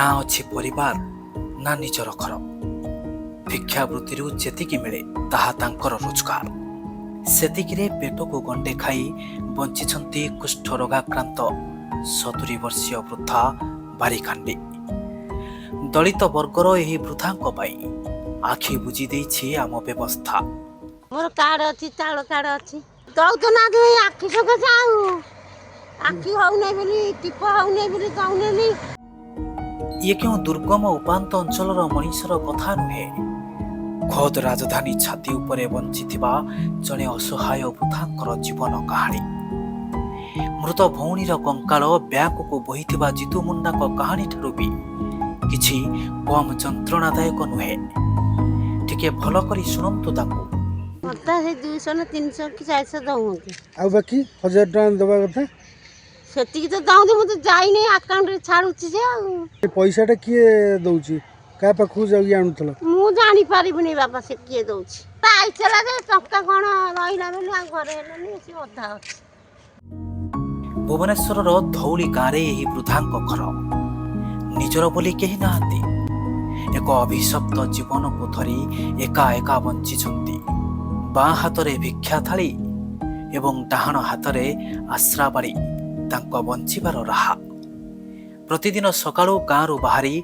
ନା ଅଛି ପରିବାର, ନା ନିଜର ଘର। ଭିକ୍ଷାବୃତ୍ତିରୁ ଯେତିକି ମିଳେ, ତାହା ତାଙ୍କର ରୋଜଗାର। ସେତିକିରେ ପେଟକୁ ଗଣ୍ଡେ ଖାଇ ବଞ୍ଚିଛନ୍ତି କୁଷ୍ଠ ରୋଗାକ୍ରାନ୍ତ 70 ବର୍ଷୀୟ ବୃଦ୍ଧା ବାରିକାଣ୍ଡି। ଦଳିତ ବର୍ଗର ଏହି ବୃଦ୍ଧାଙ୍କ ପାଇଁ ଆଖି ବୁଜି ଦେଇଛି ଆମ ବ୍ୟବସ୍ଥା। ମୋର କାର୍ଡ ଅଛି, ଚାଉଳ କାର୍ଡ ଅଛି। ଦଉ ତ ନାହାନ୍ତି ଏଇ ଆଖି ସକାଶେ। ଆଉ ଆଖି ହଉନାହିଁ ବୋଲି, ଟିପ ହଉନାହିଁ ବୋଲି ଦଉନାହିଁ। ଇଏ କେଉଁ ଦୁର୍ଗମ ଉପାନ୍ତ ଅଞ୍ଚଳର ମଣିଷର କଥା ନୁହେଁ। ଖୋଦ୍ ରାଜଧାନୀ ଛାତି ଉପରେ ବଞ୍ଚିଥିବା ଜଣେ ଅସହାୟ ବୃଦ୍ଧାଙ୍କର ଜୀବନ କାହାଣୀ। ମୃତ ଭଉଣୀର କଙ୍କାଳ ବ୍ୟାଙ୍କକୁ ବୋହିଥିବା ଜିତୁ ମୁଣ୍ଡାଙ୍କ କାହାଣୀଠାରୁ ବି କିଛି କମ୍ ଯନ୍ତ୍ରଣାଦାୟକ ନୁହେଁ। ଟିକେ ଭଲ କରି ଶୁଣନ୍ତୁ ତାଙ୍କୁ। ମତେ ସେଇ 200 ନା 300 କି 400 ଦଉଛନ୍ତି। ଆଉ ବାକି 1000 ଟଙ୍କା ଦେବା କଥା? ସେତିକି ତ ଦଉଛନ୍ତି। ମୁଁ ତ ଯାଇନି, ଆକାଉଣ୍ଟରେ ଛାଡୁଛି ଯେ ଆଉ। ଏ ପଇସାଟା କିଏ ଦଉଛି? କାହା ପାଖକୁ ଯାଇକି ଆଣୁଥିଲ? ମୁଁ ଜାଣିପାରିବିନି ବାପା, ସେ କିଏ ଦଉଛି। ଆଇଥିଲା ଯେ ଟଙ୍କା କ'ଣ ରହିଲା ବୋଲି ଆଉ ଘରେ ହେଲାନି, ସେ ଅଧା ଅଛି। ଭୁବନେଶ୍ୱରର ଧଉଳି ଗାଁରେ ଏହି ବୃଦ୍ଧାଙ୍କ ଘର। ନିଜର ବୋଲି କେହି ନାହାନ୍ତି। ଏକ ଅଭିଶପ୍ତ ଜୀବନକୁ ଧରି ଏକା ଏକା ବଞ୍ଚିଛନ୍ତି। ବାଁ ହାତରେ ଭିକ୍ଷା ଥାଳି ଏବଂ ଡାହାଣ ହାତରେ ଆଶ୍ରାବାଡ଼ି ତାଙ୍କ ବଞ୍ଚିବାର ରାହା। ପ୍ରତିଦିନ ସକାଳୁ ଗାଁରୁ ବାହାରି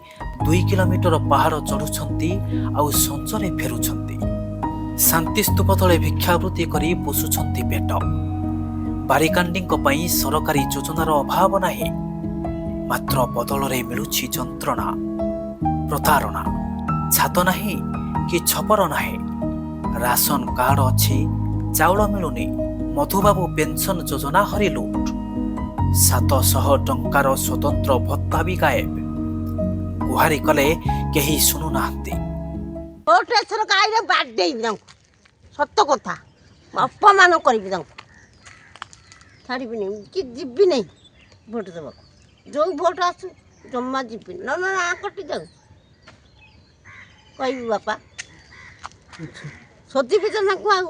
2 କିଲୋମିଟର ପାହାଡ଼ ଚଢ଼ୁଛନ୍ତି ଆଉ ସଞ୍ଜରେ ଫେରୁଛନ୍ତି। ଶାନ୍ତିସ୍ତୂପ ତଳେ ଭିକ୍ଷାବୃତ୍ତି କରି ପୋଷୁଛନ୍ତି ପେଟ। ବାରିକାଣ୍ଡିଙ୍କ ପାଇଁ ସରକାରୀ ଯୋଜନାର ଅଭାବ ନାହିଁ, ମାତ୍ର ବଦଳରେ ମିଳୁଛି ଯନ୍ତ୍ରଣା, ପ୍ରତାରଣା। ଛାତ ନାହିଁ କି ଛପର ନାହିଁ। ରାସନ କାର୍ଡ ଅଛି, ଚାଉଳ ମିଳୁନି। ମଧୁବାବୁ ପେନ୍ସନ ଯୋଜନା ହରିଲୁଟ। 700 ଟଙ୍କାର ସ୍ୱତନ୍ତ୍ର ଭତ୍ତା ବି ଗାଏବ। ଗୁହାରି କଲେ କେହି ଶୁଣୁନାହାନ୍ତି। ଭୋଟ ଏଥର ଗାଈରେ ବାଡ଼େଇବି ତାଙ୍କୁ, ସତ କଥା। ଅପମାନ କରିବି ତାଙ୍କୁ, ଛାଡ଼ିବିନି କି ଯିବି ନାହିଁ ଭୋଟ ଦେବାକୁ। ଯେଉଁ ଭୋଟ ଆସୁ, ଜମା ଯିବିନି। ନ ନା କଟି ଯାଉ କହିବି ବାପା। ଶୋଧିବି ତ ତାଙ୍କୁ। ଆଉ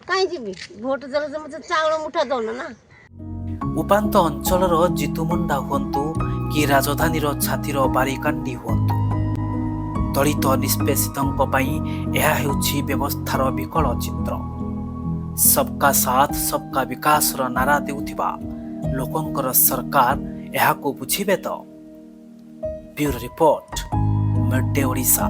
କାହିଁ ଯିବି ଭୋଟ ଦେଲେ? ତ ମୋତେ ଚାଉଳ ମୁଠା ଦଉନ ନା। ଉପାନ୍ତ ଅଞ୍ଚଳର ଜିତୁ ମୁଣ୍ଡା ହୁଅନ୍ତୁ କି ରାଜଧାନୀର ଛାତିର ବାରିକାଣ୍ଡି ହୁଅନ୍ତୁ, ଦଳିତ ନିଷ୍ପେଷିତଙ୍କ ପାଇଁ ଏହା ହେଉଛି ବ୍ୟବସ୍ଥାର ବିକଳ ଚିତ୍ର। ସବକା ସାଥ, ସବକା ବିକାଶର ନାରା ଦେଉଥିବା ଲୋକଙ୍କର ସରକାର ଏହାକୁ ବୁଝିବେ ତ? Bureau report, mid day Odisha.